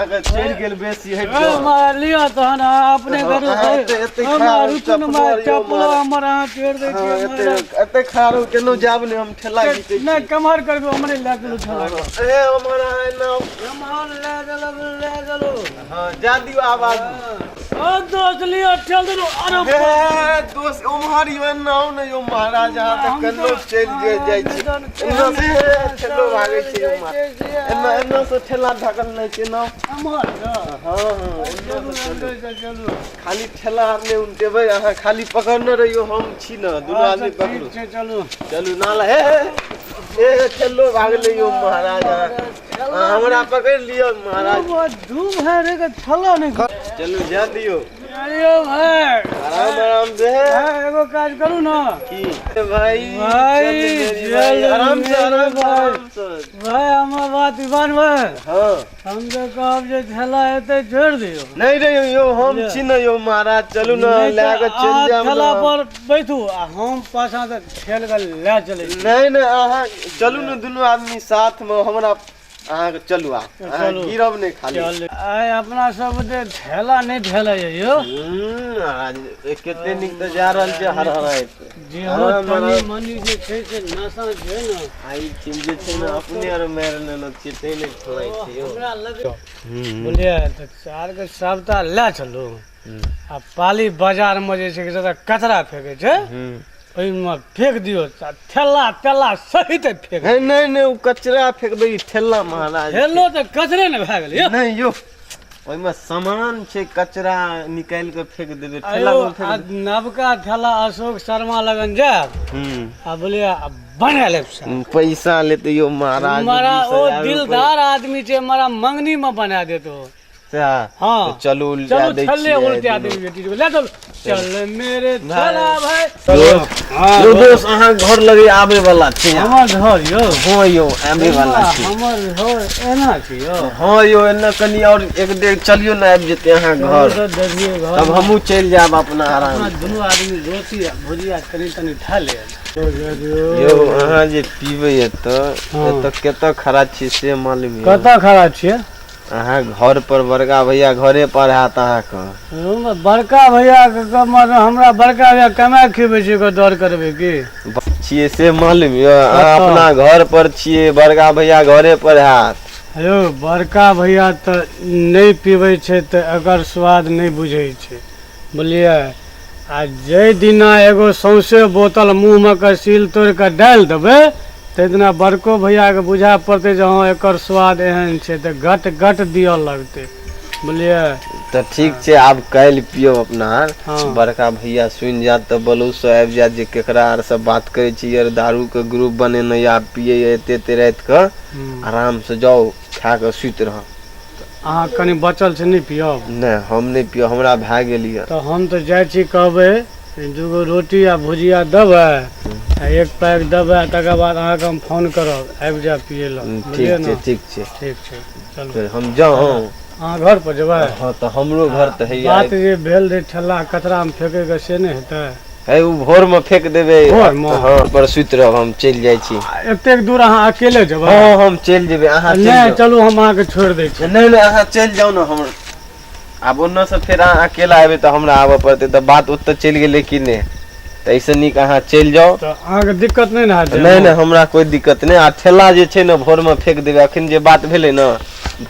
अहाँके चढ़ि गेल बेसी हटि जाउ। मार लिअ तहन अहाँ अपने करू। अहाँ एते एते हमरा खड़ा रहू, रुकू ने चप्पलो मार आर यौ चप्पलो मार। हमर अहाँ चोरि दै हँ, छियै एते मार। एते खड़ा रहू, केनो जायब नहि, हम ठेला घीचै नहि छी। कमहर करबै, हमरे लए चलू ठेला। ए उम्हर अहाँ एना आउ। कमहर लए चलू, लए चलू। हँ, जा दियौ आब आगू। ओ दोस्त लिअ ठेल देलू। अरे हे दोस्त, उम्हर यौ, एना आउ ने यौ महाराज, अहाँ तऽ हम केनो तऽ- चलि जाइ छी। एना से ठेलो भागै छै यौ महाराज। एना एना से ठेला ढकल नहि छै एना। एम्हर हँ हँ, एना चलू से चलू। एम्हर से चलू। खाली ठेला आर नहि उल्टेबै अहाँ, खाली पकड़ने रहियौ, हम छी ने, दुनू आदमी अच्छा, पकड़ू। ठीक छै, चलू। चलू नाला। हे हे हे, ठेलो भागलै यौ महाराज। अहाँ अहाँ हमरा पकड़ि लिअ महाराज। दू भाई रे के छलो नहि। चलू, जा दियौ। अरे भाई, आराम आराम से। भाई, एगो काज करू ने। की भाई? भाई, चल मेरी भाई, चल आराम से मेरे आराम से भाई। आराम से। भाई, हमर बात मानबै? हाँ। हम तऽ कहब जे ठेला एतै छोड़ि दियौ। नहीं रे यौ, हम छी ने यौ महाराज, चलू ने, नहि लए तऽ कऽ चलि अहाँ जायब ठेला ने। पर बैठू आ हम पाछाँ तऽ ठेल कऽ लए चलै छी। नहीं नहीं, अहाँ चलू ने, दुनू आदमी साथ में हमरा अहाँके चलू आ अहाँ चलू। गिरब नहि खाली। चल, आइ अपना सब जे ठेला नहि ठेलै यौ। महाराज, कते नीक तऽ जा रहल छै हरहराइत। जे हो, हँ, तनी महाराज। मनी जे छै से नशा छै ने। आ ई चीज जे छै ने, अपने आर मारि लेने छियै तै नहि खेलाइ छै यौ। हमरा लग बुझलियै तऽ चार के सबटा लए चलू आ पाली बाजारमे जे छै से कचरा फेकै छै, ओहिमे फेक दियौ तऽ ठेला तेला सहित फेक। हे नहि नहि, ओ कचरा फेकबै, ई ठेला महाराज। ठेलो तऽ कचरे ने भए गेलै यौ। नहि यौ, ओहिमे सामान छै, कचरा निकालि कऽ फेक देबै ठेला आयौ, मे फेक आ देबै। नवका ठेला अशोक शर्मा लगन जायब आ बोलिए आ बना लेब साहब। पैसा लेते यौ महाराज। मारा 20 ओ हजार रुपैआ। दिलदार आदमी छै, मारा मंगनी में बना देतो। सएह। हाँ। तऽ चलू, चलो लए दै छल्ले छियै उल्टा दुनू। देवी बेटी को ले चल, चल मेरे छला भाई। दोस्त, यौ दोस्त, अहाँ घर लगे आबै वाला छै। हमर घर यौ? हँ यौ, आबै वाला छै। हमर घर एना छै यौ? हँ यौ, एना कनि और एक डेढ़ चलियौ ने, आबि जेतै अहाँ घर। चलू तऽ देखिए घर। तब हमहूँ चलि जायब अपना आराम। अपना दुनू आदमी रोटी आ भुजिया कनि तनि खा ले। यौ, अहाँ जे पीबै एतऽ हँ। एतऽ कतऽ खड़ा छी से मालूम यऽ? कतऽ खड़ा छियै? अहाँ घर पर, बड़का भैया घरे पर हैत अहाँके। हम बड़का भैया के हमरा बड़का भैया कमा खिबै छै, ओकर डर करबै की? छियै से मालूम यऽ? अहाँ कतऽ? अपना घर पर छियै, बड़का भैया घरे पर हैत। यौ, बड़का भैया तऽ नहि पीबै छै तऽ एकर स्वाद नहि बुझै छै, बुझलियै? आ जाहि दिना एगो सौंसे बोतल मुँहमे कऽ सील तोड़ि कऽ डालि देबै, ताहि दिना बड़को भैयाके बुझा पड़तै जे हँ, एकर स्वाद एहन छै, तऽ गट गट दिअ लगतै, बुझलियै? तऽ ठीक छै, आब काल्हि पियब अपना आर। हँ। बड़का भैया सुनि जायत तऽ बलौसँ आबि जायत जे केकरा आर से बात करै छी आर, दारूके ग्रुप बनेने यऽ, आब पियै एते एते राति कऽ। आरामसँ जाउ, खा कऽ सुति रहब। अहाँ कनि बचल छै, नहि पियब? नहि, हम नहि पियब, हमरा भए गेल यऽ। तऽ हम तऽ जाइ छी, कहबै दूगो रोटी आ भुजिया देबै आ एक पैक देबै, तकर बाद अहाँके हम फोन करब, आबि जायब पियै लए। बुझलियै ठीक ने? छै, ठीक छै। ठीक छै, चलू। तऽ हम जाउ? अहाँ घर पर जेबै? हँ, तऽ हमरो घर तऽ हैया। बात जे भेल रहै ठेला कचरामे फेकैके, से नहि हेतै? है, ओ भोरमे फेक देबै। भोरमे? हँ, पर सुति रहब, हम चलि जाइ छी। आ एतेक दूर अहाँ अकेले जेबै? हँ, हम चलि जेबै, अहाँ चलि नहि जाउ। चलू, हम अहाँके छोड़ि दै छी। नहि नहि, अहाँ चलि जाउ ने, हम आब ओन्नसँ फेर अहाँ अकेला एबै तऽ हमरा आबऽ पड़तै, तऽ बात ओतऽ चलि गेलै कि नहि, तऽ एहिसँ नीक अहाँ चलि जाउ। तऽ अहाँके दिक्कत नहि ने हैत? नहि नहि, हमरा कोइ दिक्कत नहि। आ ठेला जे छै ने, भोरमे फेक देबै, अखन जे बात भेलै ने,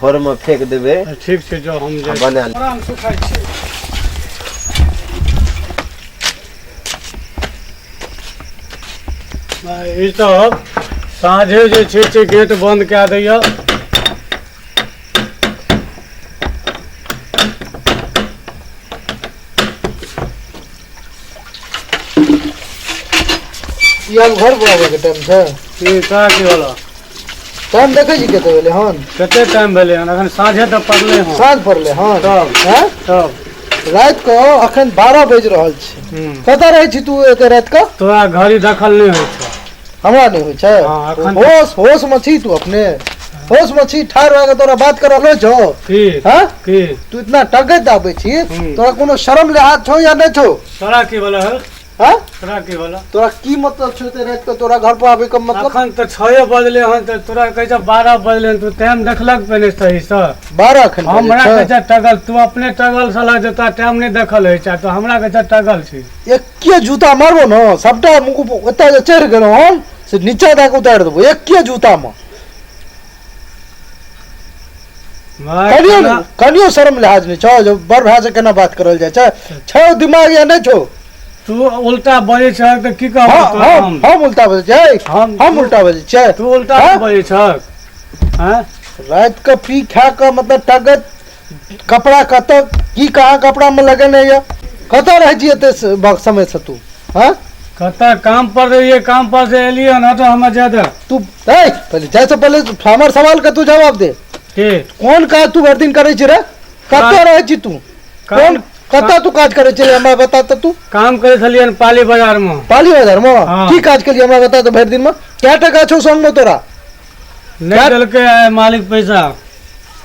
भोरमे फेक देबै। ठीक छै, जाउ, हम आ जाइ छी। बना लेब। आराम से खाइ छी। ई सब साँझे जे छै से गेट बंद कए दैया। ई आब घर पर आबैके टाइम छै? की तोरा की होलो? टाइम देखै छी कते भेलै हन? कते टाइम भेलै हन? अखन साँझे तऽ पड़लै हन। साँझ पड़लै हन? तब? हैं? तब? राति कऽ अखन 12 बाजि रहल छै। कतऽ रहै छी तू एते राति कऽ? तोरा घड़ी देखल नहि होइ छौ। हमरा नहि होइ छै? हँ, अखन- होश होश मे छी तू? अपने होश मे छी? ठाढ़ भए कऽ तोरा बात कर रहलो छौ? की? हैं? की? तू इतना टगैत आबै छी, तोरा कोनो शर्म लिहाज छौ या नहि छौ? तोरा की भेलै हौ? हाँ? तोरा की भेलो? तोरा की मतलब छौ एते राति के तोरा घर पर आबै के मतलब? अखन तऽ 6 बजले हन, तऽ तोरा कहै छौ 12 बजले हन, तू टाइम देखलक पहिने सही सँ? 12 अखन बजै हमरा छै। कहै छै टगल, तू अपने टगल साला जे तोरा टाइम नहि देखल होइ छै, तो हमरा कहै छै टगल छी। एके जूता मारबो न सबटा मुँह ओतऽ जे चढ़ि गेलहुँ हन से नीचा दए कऽ उतारि देबो एके जूता मे। कनियो कनियो शर्म लिहाज नहि छौ जे बड़ भाय से केना बात करल जाइ छै? छौ दिमाग या नहि छौ? तू उल्टा बजै छह तऽ की कहबौ तोरा? हम हम उल्टा बजै छियै? हम उल्टा बजै छियै? तू उल्टा हाँ? बजै छह? हाँ? राति के पी खा कऽ मतलब टगत कपड़ा कतऽ की कहाँ कपड़ा में लगेने यऽ? कतऽ रहै छी एते समय से तू? हाँ? कतऽ काम पर रहियै, काम पर से एलियै हन, हटो हमरा जाय दे। तू ए पहिले जाय से पहिले हमर सवाल के तू जवाब दे। की? कोन काज तू भरि दिन करै छी रे? कतऽ रहै छी तू? कोन कतऽ तू काज करै छी हमरा बता तऽ तू। काम करै छलियै हन पाली बाजार मे। पाली बाजार मे? हाँ। की काज केलियै हमरा बता तऽ भरि दिन मे? कै टका छौ संग मे तोरा? नहि देलकै आइ मालिक पैसा।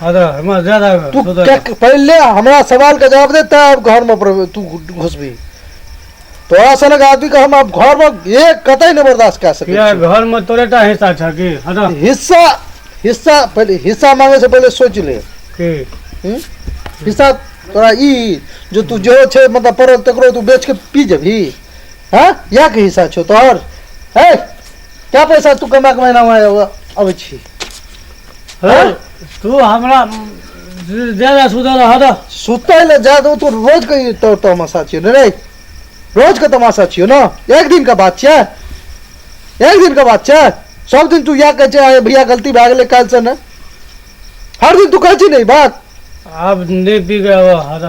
हँ, हमरा जाय दे। तू पहिले हमरा सवाल के जवाब दे तब घर मे तू घुसबी। तोरा सनक आदमी के हम आब घर मे एक कतई नहि बर्दाश्त कए सकै किया छी। घर मे तोरे टा हिस्सा छ की? हटो। हिस्सा हिस्सा पहिले हिस्सा मांगे से पहिले सोच ले। की? हम्म? हिस्सा तोरा ई जो तू जो छै मतलब पड़ल तकरो तू बेच के पी जेबही? हाँ, इएह के हिस्सा छौ तोहर? है क्या पैसा तू कमा के महीना मे अबै छी? हे, तू हमरा ज्यादा सुतल हट। सुतै लए जा दो, तू रोज के ई तोर तमाशा छियौ ने रे? रोज के तमाशा छियौ ने? एक दिन के बात छै, एक दिन के बात छै। सब दिन तू इएह कहै छै आइ भैया गलती भए गेलै काल्हि से ने। हर दिन तू कहै छी ने ई बात? आब नहि पी के आबऽ, हट,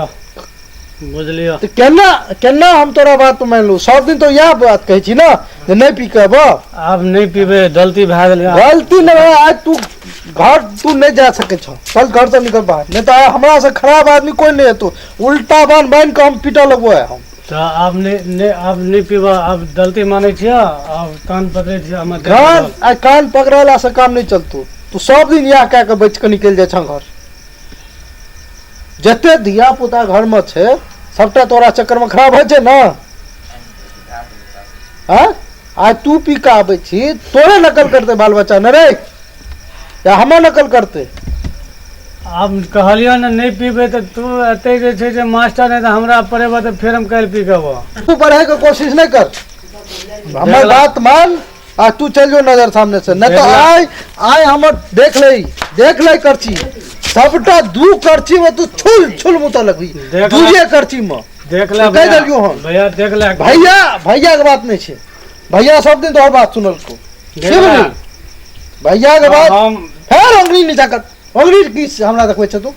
बुझलियौ? तऽ केना केना हम तोरा बात मानि लू? सब दिन तो इएह बात कहै छी ने जे नहि पी के अबऽ। आब नहि पीबै, गलती भए गेलै। गलती नहि भए, आइ तू घर तू नहि जा सकै छौ, चल घर से निकल बाहर, नहि तऽ आइ हमरा से खराब आदमी कोइ नहि हेतौ। उल्टा बान्ह बान्हि कऽ हम पीटऽ लगबो आइ हम। तऽ आब नहि, नहि, आब नहि पीबऽ, आब गलती मानै छियौ, आब कान पकड़ै छियौ हमर। कान आइ कान पकड़ला से काम नहि चलतौ। तू सब दिन इएह कए कऽ बचि कऽ निकलि जाइ छह घर। जते धिया पुता घर मे छै सबटा तोरा चक्कर मे खराब होइ छै ने? हाँ? आइ तू पी कऽ आबै छी तोरे नकल करतै बाल बच्चा ने रे, या हमर नकल करतै? आब कहलियौ ने नहि पीबै तऽ तू एते जे छै जे मास्टर नहि तऽ हमरा पढ़ेबऽ तऽ फेर हम काल्हि पी कऽ अबऽ। तू पढ़ैके कोशिश नहि कर, हमर बात मान आ तू चल जो नजर सामने से, नहीं तो आय आय हमर देख ले, देख ले करची सबटा दू करची में तू छुल छुल मुता लगबी दूजे करची में। देख ले कह देलियो हम भैया, देख ले भैया, भैया के बात नहीं छे, भैया सब दिन तोहर बात सुनल को भैया के बात हम फेर अंगुली नीचा कर, अंगुली की हमरा देखबै छ तू?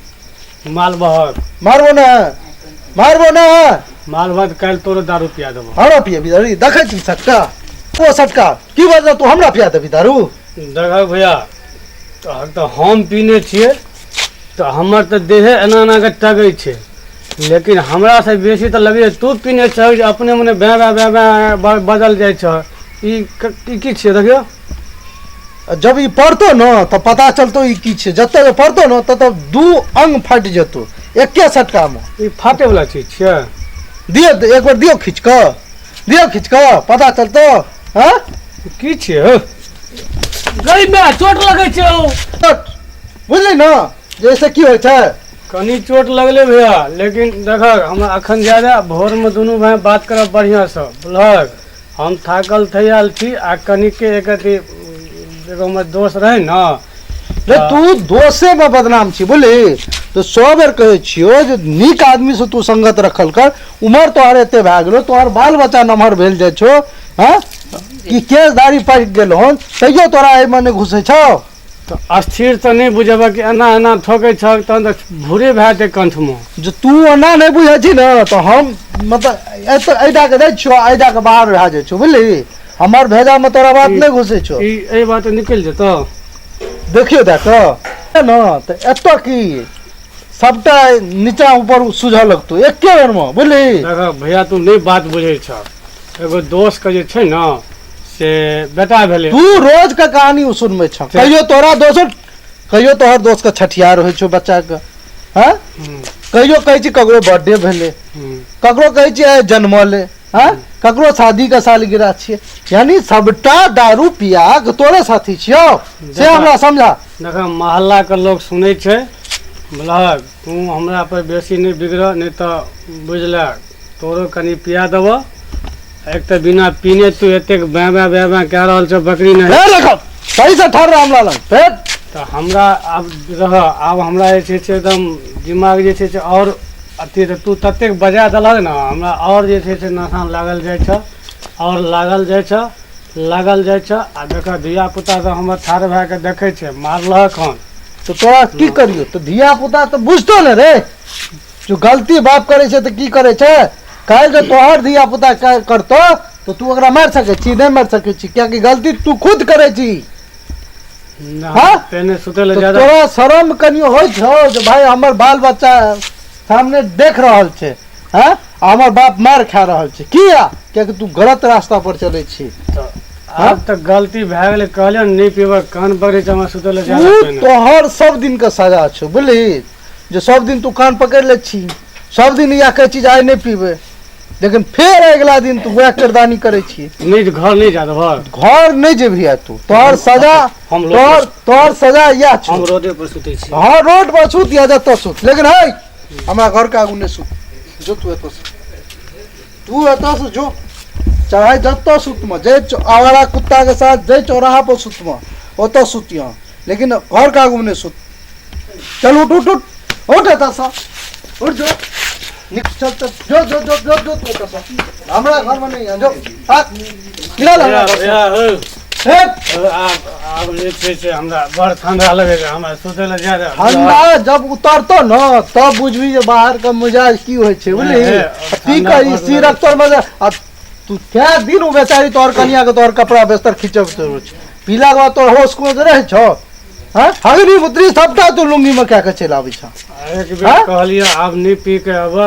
माल बहक मारबो ना, मारबो ना, माल भात काल्हि तोरो दारू पिया देबो। हमरा पिएबी दारू? देखै छी सटका, ओ सटका की बजल तू हमरा पिया देबी दारू? देखक भैया, तऽ हम पीने छियै तऽ हमर तऽ देहे एना एना के टगै छै, लेकिन हमरा से बेसी तऽ लगैए तू पीने छह जे अपने मने बैं बैं बैं बैं बदल जाइ छह। ई की छियै देखियौ? जब ई पड़तो न तऽ पता चलतो ई की छै। जतऽ पड़तो न ततऽ दू अंग फाटि जेतो एके सटका मे। ई फाटे वाला चीज छियै? दियौ एक बेर, दियौ खींच कऽ, दियौ खींच कऽ, पता चलतो। हाँ की छियै हौ? गई में चोट लगै छै हौ। बुझली न जैसे की होइ छै? कनी चोट लगले भैया, लेकिन देखक हमरा अखन ज्यादा भोर मे दुनू भाय बात करब बढ़िआँ सँ, बुझलहक? हम थाकल थैयाल छी आ कनिके एक अथी एगो हमर दोस्त रहै न। रे तू दोसे में बदनाम छी बुझली? तो 100 बेर कहै छियौ जे नीक आदमी से तू संगत रखल कर। उमर तोहर एते भए गेलो, तोहर बाल बच्चा नमहर भेल जाइ छौ, हाँ कि केश दाढ़ी पाकि गेल हन तैयो तोरा एहिमे नहि घुसै छौ? तऽ अस्थिर तऽ नहि बुझेबह कि एना एना ठोकै छह तहन तऽ भूरे भए जेतै कंठमे। जे तू ओना नहि बुझै छी ने तऽ हम मतलब एतऽ एहि दए कऽ जाइ छियौ, एहि दए कऽ बाहर भए जाइ छौ, बुझली? हमर भेजामे तोरा बात नहि घुसै छौ। ई एहि बात निकलि जेतौ? देखियौ दए कऽ ने तऽ एतऽ की सबटा नीचा ऊपर सुझऽ लगतौ एके बेरमे, बुझली? देखऽ भैया, तू नहि बात बुझै छह। एगो दोस्तके जे छै ने से बेटा भेलै। तू रोज के कहानी सुनबै छह, कहियो तोरा दोसर, कहियो तोहर दोस्त के छठियार होइ छौ बच्चा के, हाँ? कहियो कहै छी ककरो बर्थडे भेलै, ककरो कहै छी आइ जन्मलै। हँ ककरो शादीके सालगिरह छियै, यानी सबटा दारू पिया के तोरे साथी छियौ, से हमरा समझा। देख मोहल्लाके लोक सुनै छै, बुझलहक? तू हमरा पर बेसी नहि बिगड़, नहि तऽ बुझलक तोरो कनि पिया देबऽ। एक तऽ बिना पीने तू एतेक बैं बैं बैं बैं कए रहल छौ बकरी नहि। हे देखो सही से ठाढ़ रह हमरा लग फेर। तऽ हमरा आब रह, आब हमरा जे छै से एकदम दिमाग जे छै से आओर अथी, तऽ तू ततेक बजा देलक ने हमरा, आओर जे छै से नशा लागल जाइ छौ, आओर लागल जाइ छौ, लागल जाइ छौ। आ देख धिया पुता सब हमर ठाढ़ भए कऽ देखै छै, मारलहक हन। तऽ तोरा की करियौ? तऽ धिया पुता तऽ बुझतो ने रे, जो गलती बाप करै छै तऽ की करै छै। काल्हि के तोहर धिया पुता करतो तऽ तू ओकरा मारि सकै छी? नहि मारि सकै छी, कियाकि गलती तू खुद करै छी। हाँ? पहिने सुतै लए ज्यादा तोरा शरम कनियो होइ छौ जे भाई हमर बाल बच्चा सामने देख रहल छै, हाँ, हमर बाप मार खा रहल छै? किया? कियाकि तू गलत रास्ता पर चलै छी। आब तऽ गलती भए गेलै, कहलियै नहि पीबऽ, कान पकड़ै छै हमरा सुतै लए ज्यादा। तोहर सब दिन के सजा छौ, बुझली? जे सब दिन तू कान पकड़ि लै छी, सब दिन इएह कहै छी जे आइ नहि पीबै, लेकिन फेर अगिला दिन तू वएह किरदानी करै छी। नहि, घर नहि जा देबह। घर नहि जेबही आइ तू, तोहर सजा हम तोहर तोहर सजा इएह छौ। हम रोडे पर सुतै छी। हाँ, रोड पर सुत या जतऽ सुत, लेकिन है हमरा घर के आगू नहि सुत। जो तू एतऽ से, तू एतऽ से जो, चाहे जतऽ सुतमे, जे आवारा कुत्ता के साथ जे चौराहा पर सुतमे ओतऽ सुतिह, लेकिन घर के आगू नहि सुत। चल उठ उठ उठ उठ एतऽ से उठ, जो निक चल चल, जो जो जो जो जो, तू एतऽ से हमरा घर में नहीं है, जो भाग निकल हमरा घर से। भैया हौ। हे। आब आब जे छै से हमरा बड़ ठंडा लगै छै, हमरा सुतै लए जा दे। ठंडा जब उतरतो न तब बुझबी जे बाहर के मिजाज की होइ छै, बुझली? हे, पी ठंडा के ई बड़ सिरक तोर मजा आ तू कै दिन ओ बेचारी तोहर कनिया के तोहर कपड़ा बिस्तर खींचब तोर छै, पीला के बाद तोहर होश को रहै छौ? हाँ, हगरी मुतरी सबटा तू लुंगी में कए के चलि आबै छह। एक बेर हाँ? कहलियै आब नहि पी के आब,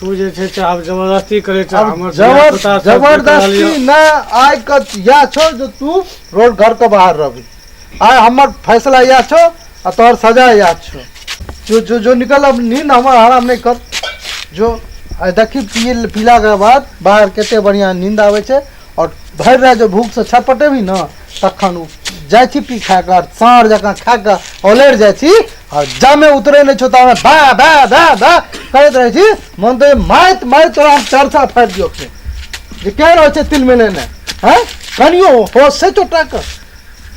तू जे छै से आब जबरदस्ती करै छ। अब हमर धिया-पुता सब देख रहल जबरदस्ती यऽ। न, आइ के इएह छौ जे तू रोड घर के बाहर रहबी। आइ हमर फैसला इएह छौ आ तोहर सजा इएह छौ। जो जो जो निकल, अब नींद हमर हराम नहि कर। जो आइ देखी पीला के बाद बाहर कते बढ़िया नींद आबै छै, और भरि राति जो भूख से छटपटेबही न तखन ओ जाइ छी पी खा कऽ साँढ़ जकाँ खा कऽ ओलरि जाइ छी, आ जामे उतरै नहि छौ तामे बा बा बा बा करैत रहै छी। मन तऽ मारैत मारैत तोरा हम चरसा फाड़ि दियौ अखने, जे केहन होइ छै तिल मिलेने। हँ, कनियो होश छै चोटा के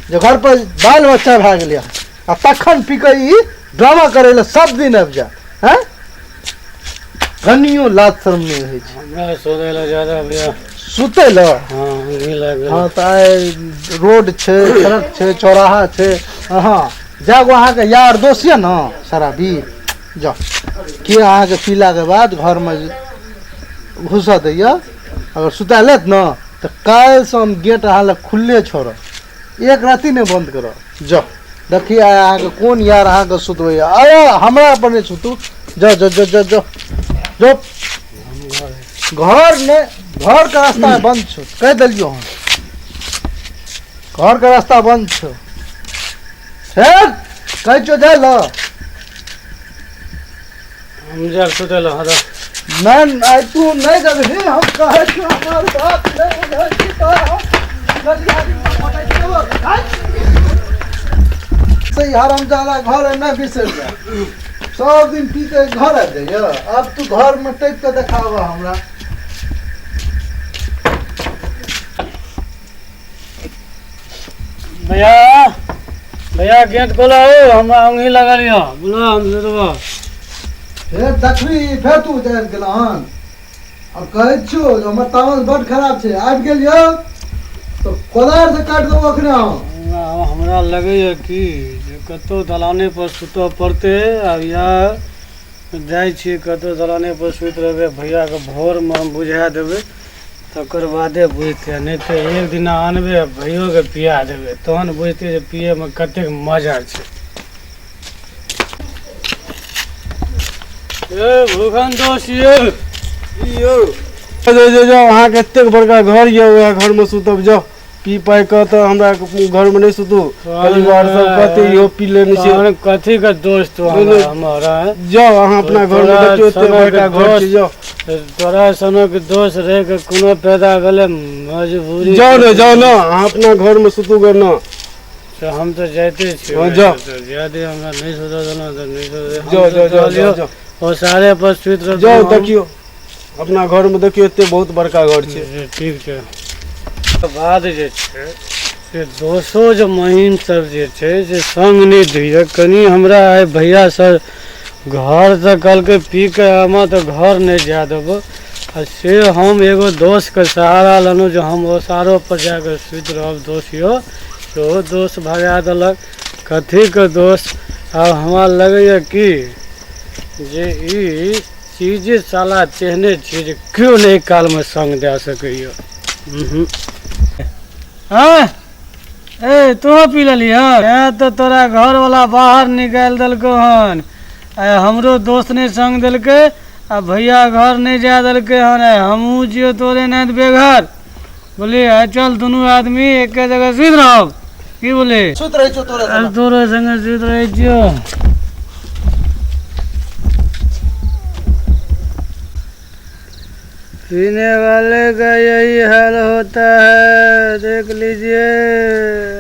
जे घर पर बाल बच्चा भए गेलै हँ, आ तखन पी कऽ ई ड्रामा करै लए सब दिन आबि जाय। हँ, कनियो लाज शरम नहि होइ छै। हमरा सुतै लए ज्यादा भैया। सुतै लए? हाँ, नींद लागि गेल। हाँ, तऽ आइ रोड छै, सड़क छै, चौराहा छै। हाँ, जागो अहाँके यार दोस्त यऽ ने शराबी, जाउ के अहाँके पीलाके बाद घरमे घुसऽ दैया? अगर सुता लेत ने तऽ काल्हिसँ हम गेट अहाँ लए खुलले छोड़ब, एक राति नहि बन्द करब। जाउ देखी आइ अहाँके कोन यार अहाँके सुतबैया। अरे हमरा पर नहि सुतू, जाउ जाउ जाउ जाउ जाउ जाउ। घर नहि, घर के रास्ता बंद छौ, कहि देलियौ हन, घर के रास्ता बंद छौ। फेर कहै छियौ जाय लए। हम जायब सुतै लए। हँ, नहि, आइ तू नहि जेबही, हम कहै छियौ, हमर बात नहि बुझै छी तऽ हम गलियारी मे पटकि देबौ। आइ से हरामजादा घर नहि बिसरि जा, सब दिन पी के घर आबि जाइया, आब तू घर मे टपि के देखाबऽ हमरा। भैया भैया, गेट खोला हो, हमरा ओंघी लगल यऽ, बोलो हम सुतबो। फेर देखबी, फेर तू जानि गेल हन। आब कहै छियौ जे हमर तामस बड खराब छै, आबि गेल यऽ तऽ कोदारि से काटि देबो अखने हम। हमरा हमरा लगैए कि जे कतहु दलाने पर सुतऽ पड़तै। आब इएह जाइ छियै, कतहु दलाने पर सुति रहबै। भैयाके भोरमे हम बुझा देबै, तकर बादे बुझतै, नहि तऽ एक दिना आनबै आ भैयोके पिया देबै, तहन बुझतै जे पियैमे कतेक मजा छै। ए भूखन दोस्त यौ। यौ जो जो जो, अहाँके एतेक बड़का घर यऽ, उएह घरमे सुतब। जाउ पी पाइ कऽ तऽ हमरा घरमे नहि सुतू, परिवार सब कहते इहो पी लेने छै। तहन कथी के दोस्त तू नहि, नहि। हमर आँय? जाउ अहाँ अपना घरमे, तोरा देखियौ एते सनक बड़का घर छै, दोस्त। जाउ। तोरा सनक दोस्त रहि कऽ कोनो पैदा भेलै मजबूरी। जाउ ने, जाउ ने, अहाँ अपना घरमे सुतू गे न। तऽ हम तऽ जाइते छी। हँ, जाउ। जादे हमरा नहि सुतऽ देलहुँ तऽ नहि सुतऽ। जाउ जाउ जाउ जाउ जाउ। ओसारे पर सुति रहलहुँ। जाउ, देखियौ अपना घरमे, देखियौ एते बहुत बड़का घर छै। जे ठीक छै। बाद जे छै से दोसो जे महीन सब जे छै से संग नहि दैए कनि हमरा। आइ भैया सर घर तऽ कहलकै पी कऽ आबऽ तऽ घर नहि जाय देबो, आ से हम एगो दोस्तके सहारा लेलहुँ जे हम ओसारो पर जाकऽ सुति रहब दोस्त यौ, सेहो दोस्त भगा देलक। कथीके दोस्त? आब हमरा लगैए कि जे ई चीजे साला तेहने छियै जे केओ नहि कालमे संग दए सकैए। आँय ए, तोहो पी लेली हन? तऽ तोरा घरवला बाहर निकालि देलकौ हन। आइ हमरो दोस्त नहि संग देलकै आ भैया घर नहि जाय देलकै हन। आइ हमहूँ छियौ तोरे नाति बेघर, बोलिए। आइ चल दुनू आदमी एके जगह सुति रहब, की बोले? सुति रहै छौ तोरे आइ तोरे संगे सुति रहै छियौ। पीने वाले का यही हाल होता है, देख लीजिए।